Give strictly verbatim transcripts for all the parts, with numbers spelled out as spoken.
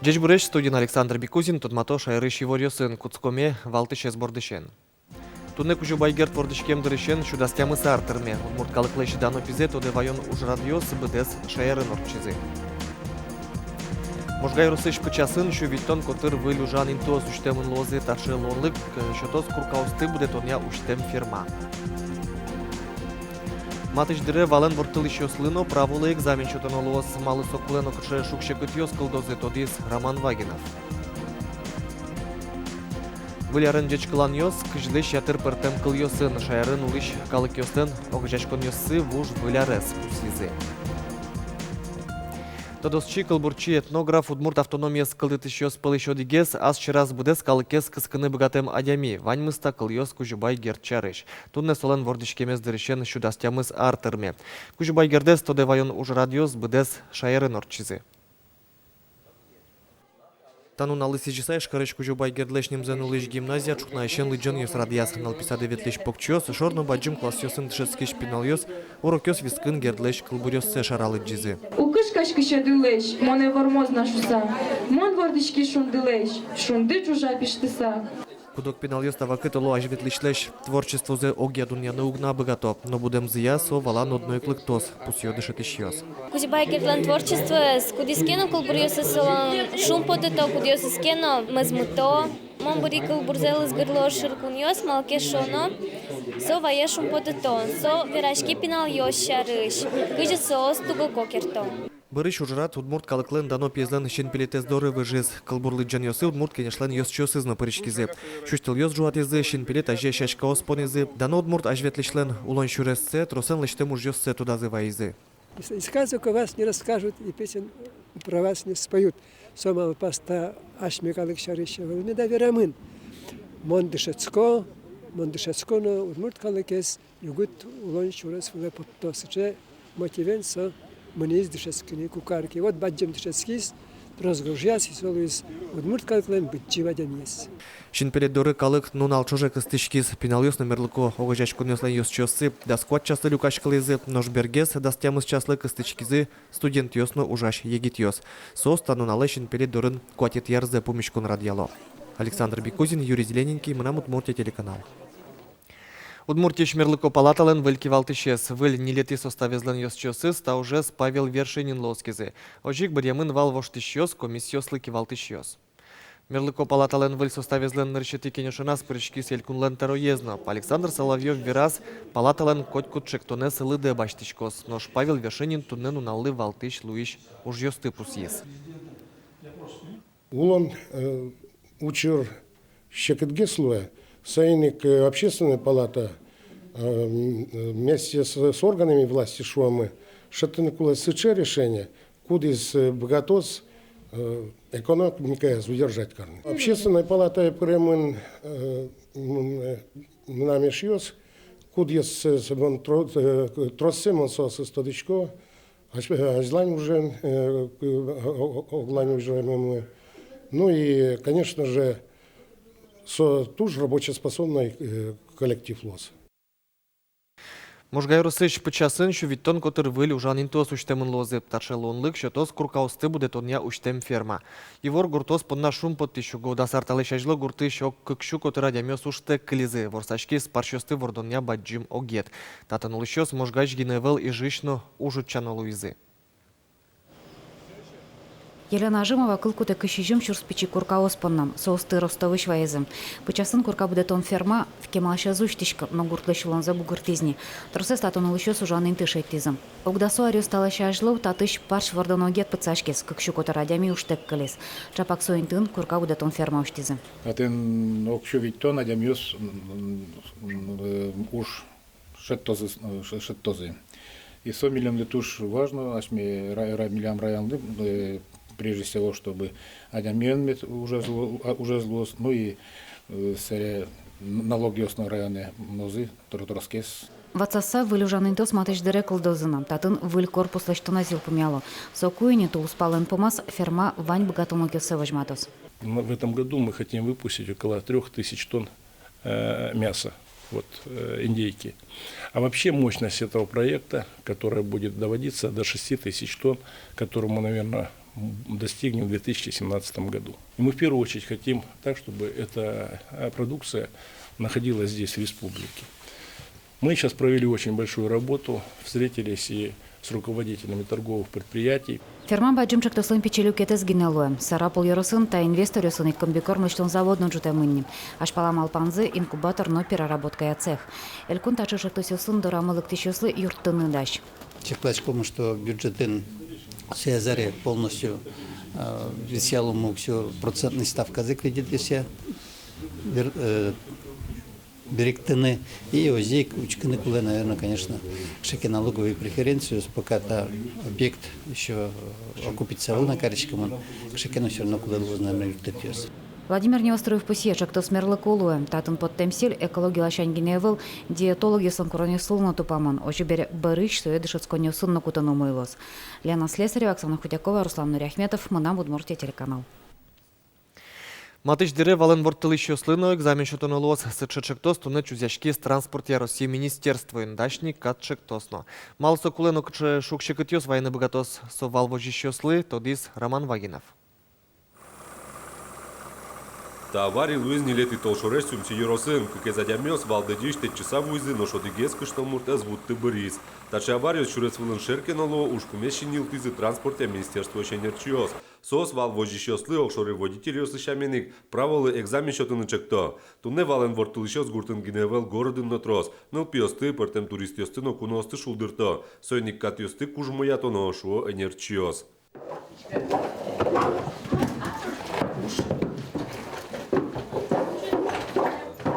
Ӟечбуресь! Студиын Александр Бикузин. Тодмато шаерысь иворъёсын. Кутскоме валтӥсез бордысен. Туннэ Кузебай Герд вордӥськем дырысен сю дас тямыс ар тырме. Удмурт калыклэсь дано пизэ тодэ ваён ужрадъёс быдэс шаерын ортчизы. Можга ёросысь Пычасын сю витьтон котыр выль ужан интыос усьтэмын луозы. Таӵе луонлык, э, сётоз куркаосты будэтонъя усьтэм ферма. Матысь дыре валэн ворттылӥсьёслы но праволы экзамен сётоно луоз. Малы со кулэ но кыӵе шуг-секытъёс кылдозы, тодӥз Роман Вагинов. Выль арен ӟечкыланъёс кызьлэсь ятыр пӧртэм кылъёсын. Шаерын улӥсь калыкъёслэн огазеяськонъёссы вуж Выль арез пусйизы. Тодосчи, кылбурчи, этнограф, удмурт автономиез кылдытӥсьёс пӧлысь одӥгез, ас сьӧраз быдэс калыкез кыскыны быгатэм адями. Ваньмыз та кылъёс Кузебай Герд сярысь. Туннэ солэн вордӥськемез дырысен сю дас тямыс ар тырме. Кузебай Гердэз тодэ ваён ужрадъёс быдэс шаерын ортчизы. Та нуналлы сӥзьыса Ижкарысь Кузебай Гердлэсь нимзэ нуллӥсь гимназия ӵукнаысен лыдӟонъёс радъяз. Нылпи садэ ветлӥсь покчиос, шор но бадӟым классъёсын дышетскись пиналъёс урокъёс вискын Гердлэсь кылбуръёссэ шара лыдӟизы. Уг кышкаськы сьӧдылэсь, монэ вормоз на шуса. Мон вордӥськи шундылэсь, шунды ӝужа пиштыса. Куд-ог пиналъёс та вакыт оло азьветлӥсьлэсь творчествозэ огъя дунъяны уг на быгато, но будэмзыя со, валан, одно ик лыктоз, пусъё дышетӥсьёс. Кузебай Гердлэн творчествоез, кудӥз ке но кылбуръёсыз, солэн шумпотыто, кудъёсыз ке но мӧзмыто. Мон быри кылбурзэ «Лыз гырло шыркунъёс», малы ке шуоно, со вае шумпотыто, со вераське пиналъёс сярысь, кызьы соос тугыко керто. Бӧрысь ужрад удмурт калыклэн дано пиезлэн синпелетэз доры выжиз. Кылбур лыдӟонъёсы Удмурт Кенешлэн ёзчиосыз но пыриськизы. Сюсьтылъёс ӝуатӥзы, синпелет азе сяськаос понӥзы, дано удмурт азьветлӥсьлэн улон сюрессэ, тросэн лэсьтэм ужъёссэ тодазы вайизы. И с-, и сказок о вас не расскажут, и песен про вас не споют. Со малпаськыса асьме калык сярысь ӧвӧл меда верамын. Мон дышетско, мон дышетско но удмурт калыкез югыт улон сюрес вылэ потто. Сыӵе мотивен со мынӥз дышетскыны Кукарке. Вот бадӟым дышетскиз, трос гожъяз, и со луиз удмурт калыклэн быдӟым адямиез. Синпелет доры калык нунал ӵоже кыстӥськиз. Пиналъёс но мерлыко огазеяськонъёслэн ёзчиоссы дас куать часлы люкаськылӥзы, нош бергес дас тямыс часлы кыстӥськизы студентъёс но ужась егитъёс. Соос та нуналэ синпелет дорын куатетӥ арзэ пумиськон радъяло. Александр Бикузин, Юрий Зелененький, «Мынам Удмуртие» телеканал. Удмуртиысь мерлыко палаталэн выль кивалтӥсез. Выль ньылетӥ составезлэн ёзчиосыз та ужез Павел Вершининлы оскизы. Озьы ик быръемын вал воштӥсьёс, комиссиослы кивалтӥсьёс. Мерлыко палаталэн выль составезлэн нырысетӥ кенешоназ пыриськиз элькунлэн тӧроез но. Александр Соловьёв вераз, палаталэн котькуд ӵектонэз лыдэ басьтӥськоз. Нош Павел Вершинин туннэ нуналлы валтӥсь луись ужъёсты пусйиз. Улон, э, учыр секытгес луэ, соин ик, э, общественная палата, э, м, э, вместе с, с органами власти, шуомы, шедьтыны кулэ сыӵе решение, кудӥз, э, быгатоз, э, экономикаез удержать карыны. Общественная палатае пыремын, э, м, э, мынам эшъёс, кудъёсыз, э, мон тро-, э, троссэ мон соосыз тодӥсько, азь-, азьлань ужен, э, к-, о-, о-, оглань ужеммы. Ну и, конечно же, со туж рабочеспособный, э, коллектив луоз. Можга ёросысь Пычасын сю витьтон котыр выль ужан интыос усьтэмын луозы. Таӵе луонлык сётоз куркаосты будэтонъя усьтэм ферма. Ивор гуртоос понна шумпоттӥсь уго. Дас ар талэсь азьло гуртысь ог кык сю котыр адямиос ужтэк кылизы. Ворсаськиз парсьёсты вордонъя бадӟым огъет. Татын улӥсьёс Можгаысь гинэ ӧвӧл, Ижысь но уж утчано луизы. Елена Ажимова кыл кутэ кызь сизьым сюрс пичи куркаос понна. Соосты Ростовысь вайизы. Пычасын курка будэтон ферма кемалась ӧз усьтӥськы, но гуртлэсь улонзэ бугыртӥз ни. Тросэз татын улӥсьёс ужан инты шедьтӥзы. Ог дасо аръёс талэсь азьло татысь парсь вордон огъет пытсаськиз, кык сю котыр адями ужтэк кылиз. Чапак со интыын курка будэтон ферма усьтӥзы. Татын ог сю витьтон адямиос, м, м, э, уж шедьтозы, э, ше-, шедьтозы. И со милемлы туж важно, асьме ра-, ра-, милям районлы, э, прежде всего, чтобы адямиен мед ужез лу-, а, ужез луоз, ну и, э, сэре н-, налогъёс но районэ мынозы тро-, тросгес. Ватсаса, выль ужан интыос матысь дыре кылдозы на. Татын выль корпус лэсьтонэз йылпумъяло. Соку ини, тулыспалэн пумаз, ферма вань быгатонлыкъёссэ возьматоз. М, в этом году мы хотим выпустить около трёх тысяч тонн, э, мяса, вот, э, индейки. А вообще мощность этого проекта, которая будет доводиться до шести тысяч тонн, которую мы, наверное, достигнем в две тысячи семнадцатом году. И мы в первую очередь хотим так, чтобы эта, э, продукция находилась здесь, в республике. Мы сейчас провели очень большую работу, встретились и с руководителями торговых предприятий. Ферма бадӟым ӵектослэн пичи люкетэз гинэ луэ. Сарапул ёросын та инвесторъёсын ик комбикорм лэсьтон завод но ӝутэмын ни. Азьпала малпанзы — инкубатор но переработкая цех. Элькун таӵе ӵектосъёсын дорамы лыктӥсьёслы юрттыны дась. Чакласьком, что бюджетын сое азьларе полностью, э, висъялом ук всё процентной ставказэ кредитъёсъя бер-, э, берыктыны. И озьы ик учкыны кулэ, наверное, конечно, кыӵе ке налоговый преференциос, пока та объект ещё, э, окупиться ӧвӧл на кариськемын, кыӵе ке но всё равно кулэ луоз, наверное, юрттэтъёс. Владимир Неустроев пусъе: ӵектос мерлыко луэ. Татын поттэм сӥль экологи ласянь гинэ ӧвӧл, диетологъёслэн куронъёссы но тупамын. Озьы бере, бӧрысь сое дышетсконъёсын но кутыны умой луоз. Лена Слесарева, Оксана Худякова, Руслан Нуриахметов, «Мынам Удмуртие» телеканал. Матысь дыре валэн ворттылӥсьёслы но экзамен сётоно луоз. Сыӵе ӵектос туннэ чузъяськиз транспортъя Россиысь министерствоын. Дась ни кат ӵектос но. Малы со кулэ но кыӵе шуг-секытъёс вайыны быгатоз со вал возисьёслы, тодӥз Роман Вагинов. Та авария луиз ньылетӥ толшоре Сюмси ёросын. Кыкез адямиос вал дӧдьысь тэтчыса вуизы, нош одӥгез кышномурт ӧз вутты, быриз. Таӵе авариос сюрес вылын шер ке но луо, ужпумез синйылтӥзы транспортъя министерствоысь ӧнерчиос. Соос вал возисьёслы, огшоры водительёслы сямен ик, праволы экзамен сётыны ӵекто. Туннэ валэн ворттылӥсьёс гуртын гинэ ӧвӧл, городын но трос. Нылпиосты, пӧртэм туристъёсты но куноосты шулдырто. Соин ик катъёсты кужмоятоно, шуо ӧнерчиос.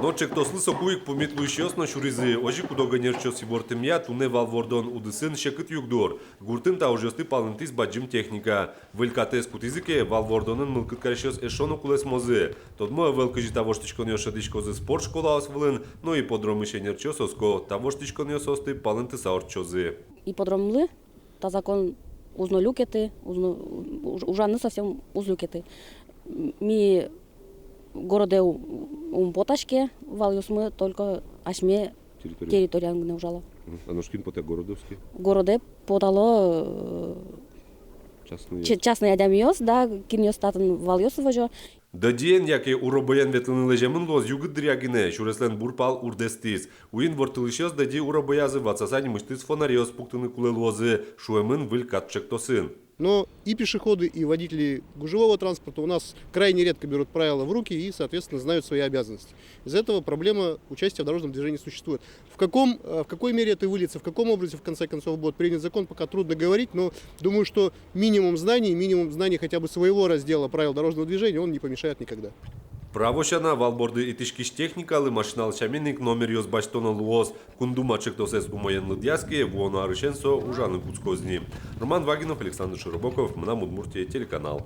Но ӵектослы соку ик пумит луисьёс но сюризы. Озьы, куд-ог ӧнерчиос ивортэмъя, туннэ вал вордон удысын секыт югдур. Гуртын та ужъёсты палэнтӥз бадӟым техника. Выль катэз кутӥзы ке, вал вордонын мылкыд карисьёс эшшо но кулэсмозы. Тодмо ӧвӧл, кызьы та воштӥськонъёс шӧдӥськозы спорт школаос вылын но ипподромысь. Ӧнерчиос оско: та воштӥськонъёс соосты палэнтыса ортчозы. Ипподромлы та закон уз но люкеты, уз но, уж-, ужаны совсем уз люкеты. Ми городэ у-, ум потаське, валъёсмы только асьме территория, территориын гинэ ужало. Мгм. А нош кин потэ городовский? Городэ потало, э, частный, ча-, частный адямиос, да, кинъёс татын валъёс возё. Дӧдьыен яке уробоен ветлыны лэземын луоз югыт дыръя гинэ. Сюреслэн бур пал урдэстӥз. Уин ворттылӥсьёс дӧдьы уробоязы ватсаса нимысьтыз фонарьёс пуктыны кулэ луозы, шуэмын выль кат ӵектосын. Но и пешеходы, и водители гужевого транспорта у нас крайне редко берут правила в руки и, соответственно, знают свои обязанности. Из-за этого проблема участия в дорожном движении существует. В каком, э, в какой мере это выльется, в каком образе, в конце концов, будет принят закон, пока трудно говорить, но думаю, что минимум знаний, минимум знаний хотя бы своего раздела правил дорожного движения, он не помешает никогда. Право сяна, вал борды итӥськись техникалы машиналы сямен ик номеръёс басьтоно луоз. Кун Дума ӵектосэз умоен лыдъяз ке, вуоно арысен со ужаны кутскоз ни. Роман Вагинов, Александр Широбоков, «Мынам Удмуртие» телеканал.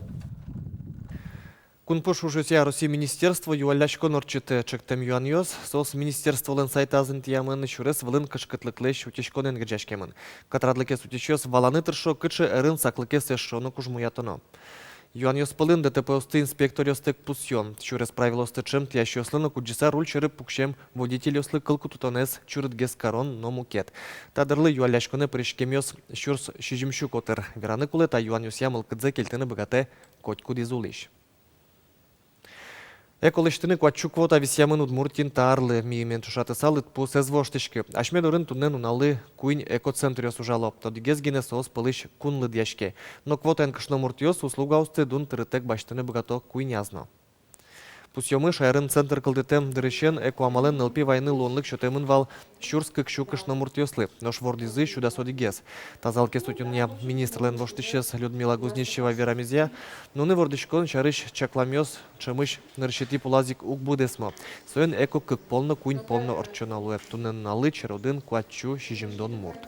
Кун пуш ужъёсъя Россиысь министерство юалляськон ортчытэ. Ӵектэм юанъёс, соос министерстволэн сайтаз интыямын, сюрес вылын кышкытлыклэсь утиськонэн герӟаськемын. Катрадлыкез утисьёс валаны тыршо, кыӵе ӧрын саклыкез эшшо но кужмоятоно. Юанъёс пӧлын ДТП-осты инспекторъёстэк пусъён, сюрес правилоосты ӵем тӥясьёслы но кудӟыса руль сьӧры пуксем водительёслы кыл кутытонэз чурытгес карон но мукет. Та дырлы юалляськонэ пыриськемъёс сюрс сизьымсю котыр. Вераны кулэ, та юанъёсъя мылкыдзэ кельтыны быгатэ котькудӥз улӥсь. Эко лэсьтыны куатьсю квота висъямын Удмуртиын та арлы. Мимален ӵошатыса, лыдпус ӧз воштӥськы. Асьме дорын туннэ нуналлы куинь экоцентръёс ужало. Одӥгез гинэ соос пӧлысь кун лыдъяське. Но квотаен кышномуртъёс услугаосты дун тырытэк басьтыны быгато куинь ар но. Пусъёмы, шаерын центр кылдытэм дырысен экоамалэн нылпи вайыны луонлык сётэмын вал сюрс кыксю кышномуртъёслы, нош вордӥзы сю дас одӥгез. Тазалыкез утёнъя министрлэн воштӥсез Людмила Гузнищева верамезъя, нуны вордӥськон сярысь чакламъёс ӵемысь нырысетӥ пулаз ик уг быдэсмо. Соин эко кык пол но, куинь пол но ортчоно луэ. Туннэ нуналлы черодын куатьсю сизьымдон мурт.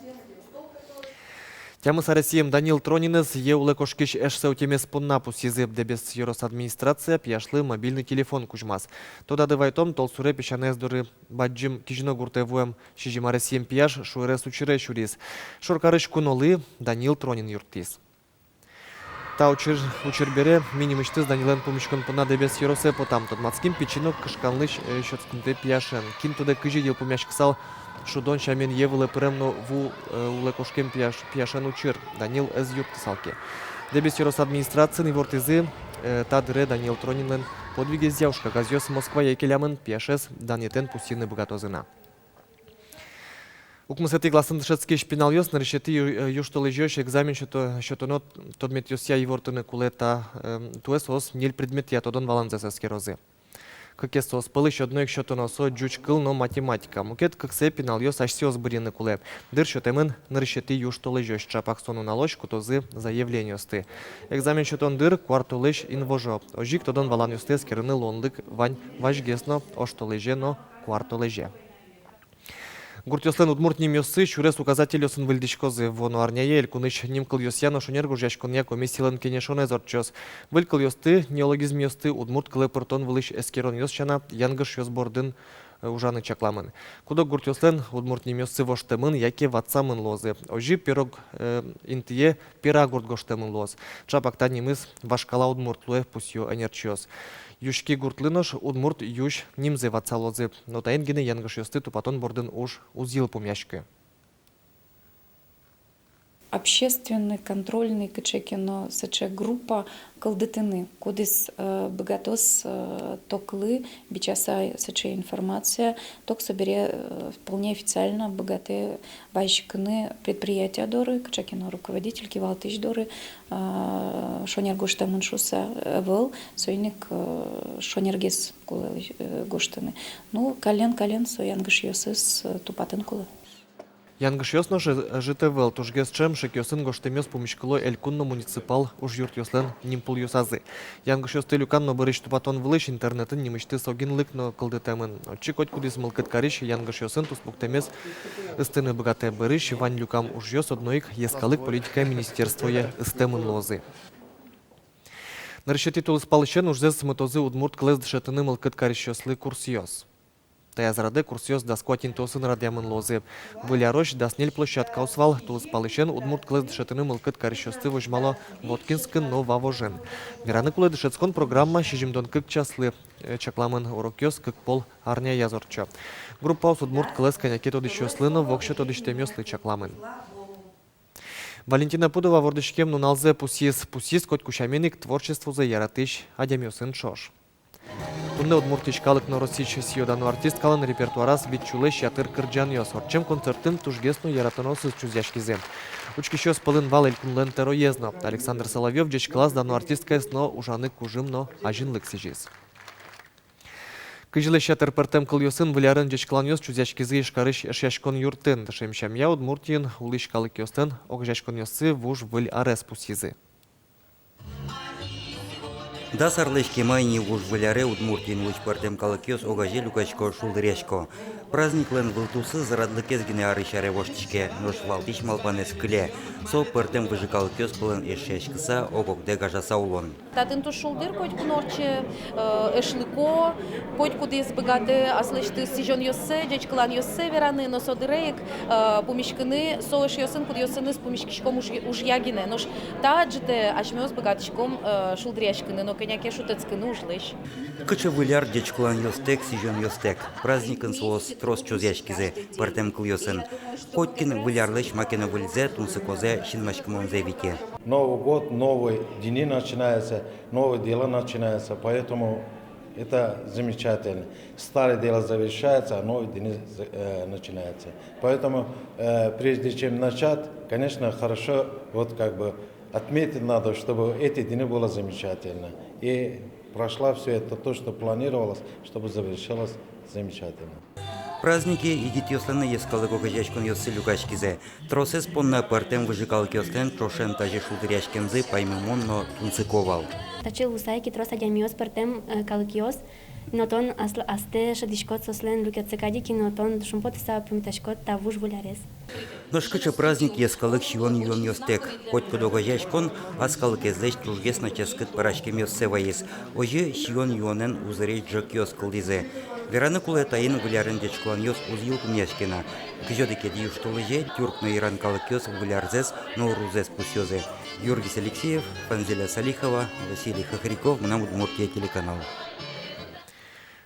Тямыс аресъем Данил Тронинэз йӧ улэ кошкись эшсэ утемез понна пусйизы. Дэбес ёрос администрация пияшлы мобильный телефон кузьмаз. Тодады вайтом, толсуре песянайёс доры Бадӟым Кизьно гуртэ вуэм сизьым аресъем пияш шуэрес учыре сюриз. Шоркарысь кунолы Данил Тронин юрттӥз. Та учыр, учыр бере ми нимысьтыз Данилэн пумиськон понна Дэбес ёросэ потам. Тодматским, пичи но кышканлы, э, сётскымтэ пияшен. Кин тодэ, кызьы йылпумъяськысал Шудон сямен йӧ вылэ пырем но ву, э, улэ кошкем пияш-, пияшен учыр Данил ӧз юрттысал ке. Дэбес ёрос администрациын ивортӥзы, э, та дыре Данил Тронинлэн подвигезъя уж кагазъёс Москвае келямын, пияшез данъетэн пусйыны быгатозы на. Укмысэтӥ классын дышетскись пиналъёс нырысетӥ ю-, э, южтолэзёзь экзамен сёто-, сётоно тодметъёсъя ивортыны кулэ. Та, э, туэ соос ньыль предметъя тодон-валанзэс эскерозы. Кыкез соос пӧлысь одно ик сётоно, со ӟуч кыл но математика. Мукет кыксэ пиналъёс асьсэос бырйыны кулэ. Дыр сётэмын нырысетӥ южтолэзёзь, чапак со нуналозь кутозы заявлениосты. Экзамен сётон дыр куартолэзь инвожо. Озьы ик тодон-валанъёсты эскерыны луонлык вань вазьгес но, оштолэзе но, куартолэзе. Гуртъёслэн удмурт нимъёссы сюрес указательёсын выльдӥськозы. Вуоно арняе элькунысь нимкылъёсъя но шонер гожъяськонъя комиссилэн кенешонэз ортчоз. Выль кылъёсты, неологизмъёсты удмурт кылэ пыртон вылысь эскеронъёс сяна янгышъёс бордын, э, ужаны чакламын. Куд-ог гуртъёслэн удмурт нимъёссы воштэмын яке ватсамын луозы. Озьы Пирог, э, интые Пирагурт гожтэмын луоз. Чапак та нимыз вашкала удмурт луэ, пусъё ӧнерчиос. Юськи гуртлы нош удмурт юсь нимзэ ватсалозы. Но таин гинэ янгышъёсты тупатон бордын уж уз йылпумъяськы. Общественный контрольный кыӵе ке но сыӵе группа кылдытыны, кудӥз, э, быгатоз, э, токлы бичаса сыӵе информация, ток собере, э, вполне официально быгатэ вазиськыны предприятие доры, кыӵе ке но руководитель, кивалтӥсь доры, э, шонер гожтэмын шуыса ӧвӧл, соин ик, э, шонергес кулэ, э, гожтыны. Ну, каллен-каллен со янгышъёсыз, э, тупатыны кулэ. Янгышъёс нош ӧжыт ӧвӧл. Тужгес ӵем шекъёсын гожтэмъёс пумиськыло элькун но муниципал ужъюртъёслэн нимпулъёсазы. Янгышъёсты люкан но бӧрысь тупатон вылысь интернетын нимысьтыз огинлык но кылдытэмын. Отчы котькудӥз мылкыд карись янгышъёсын туспуктэмез ыстыны быгатэ. Бӧрысь вань люкам ужъёс одно ик йӧскалык политикая министерствое ыстэмын луозы. Нырысетӥ тулыспалысен ужзэс мытозы удмурт кылэз дышетыны мылкыд карисьёслы курсъёс. Таяз радэ курсъёс дас куать интыосын радъямын луозы. Выль арозь дас ньыль площадкаос вал. Тулыспалысен удмурт кылэз дышетыны мылкыд карисьёсты возьмало Воткинскын но Вавожын. Вераны кулэ, дышетскон программа сизьымдон кык часлы, э, чакламын, урокъёс кык пол арняяз ортчо. Группаос удмурт кылэз кӧня ке тодӥсьёслы но воксё тодӥсьтэмъёслы чакламын. Валентина Пудова вордӥськем нуналзэ пусйиз, пусйиз котьку сямен ик творчествозэ яратӥсь адямиосын ӵош. Туннэ Удмуртиысь калык но Россиысь сӥё-дано артисткалэн репертуараз вить сюлэсь ятыр кырӟанъёс. Ортчем концертын тужгес но яратоноосыз чузъяськизы. Учкисьёс пӧлын вал элькунлэн тӧроез но. Александр Соловьёв ӟечкылаз дано артисткаез но ужаны кужым но азинлык сӥзиз. Кызьлэсь ятыр пӧртэм кылъёсын Выль арын ӟечкыланъёс чузъяськизы Ижкарысь Эшъяськон юртын. Дышем сямъя Удмуртиын улӥсь калыкъёслэн огазеяськонъёссы Вуж Выль арез пусйизы. Дас арлэсь кема ини Вуж Выль аре Удмуртиын улӥсь пӧртэм калыкъёс огазе люкасько, шулдыръясько. Праздниклэн вылтусыз радлыкез гинэ арысь аре воштӥське, нош валтӥсь малпанэз кыле. Со пӧртэм выжы калыкъёс пӧлын эшъяськыса, ог-огдэ гажаса улон. Татын туж шулдыр, котьку но ортче, э, эшлыко, котькудӥз быгатэ аслэсьтыз сӥзёнъёссэ, ӟечкыланъёссэ вераны, но со дыре ик, э, пумиськыны со эшъёсын, кудъёсыныз пумиськиськом уж-, ужъя гинэ. Нош та ӝытэ асьмеос быгатӥськом, э, шулдыръяськыны но кӧня ке шутэтскыны ужлэсь. Кыӵе Выль ар ӟечкыланъёстэк, сӥзёнъёстэк. Праздникын соос трос чузъяськизы, пӧртэм кылъёсын. Котькин Выль арлэсь маке но выльзэ, тунсыкозэ, синмаськымонзэ вите. Новый год, новые дни начинаются, новые дела начинаются, поэтому это замечательно. Старые дела завершаются, а новые дни, э, начинаются. Поэтому, э, прежде чем начать, конечно, хорошо, вот как бы, отметить надо, чтобы эти дни было замечательно. И прошла всё это, то, что планировалось, чтобы завершилось замечательно. Празднике егитъёслэн но йӧскалык огазеяськонъёссы люкаськизы. Тросэз понна пӧртэм выжы калыкъёслэн ӵошен тазьы шулдыръяськемзы паймымон но тунсыко вал. Таӵе луыса ик трос адямиос, пӧртэм, э, калыкъёс, но тон ас-, астэ шӧдӥськод соослэн люкетсэ кадь ик, но тон шумпотыса пумитаськод та Вуж Выль арез. Нош кыӵе праздник йӧскалык сиён-юонъёстэк. Котькуд огазеяськон ас калыкезлэсь тужгес но ческыт пӧраськемъёссэ вайиз. Озьы сиён-юонэн узыресь ӝӧкъёс кылдӥзы. Вераны кулэ, таин Выль арын ӟечкыланъёс уз йылпумъяське на. Кызь одӥгетӥ южтолэзе тюрк но иран калыкъёс Выль арзэс но урузэс пусъёзы. Юргис Алексеев, Фанзиля Салихова, Василий Хохряков, «Мынам Удмуртие» телеканал.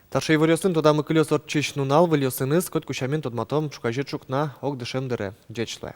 Таӵе иворъёсын тодамы кылёз ортчись нунал. Выльёсыныз котьку сямен тодматом ӵуказе ӵукна огдышем дыре. Ӟеч луэ.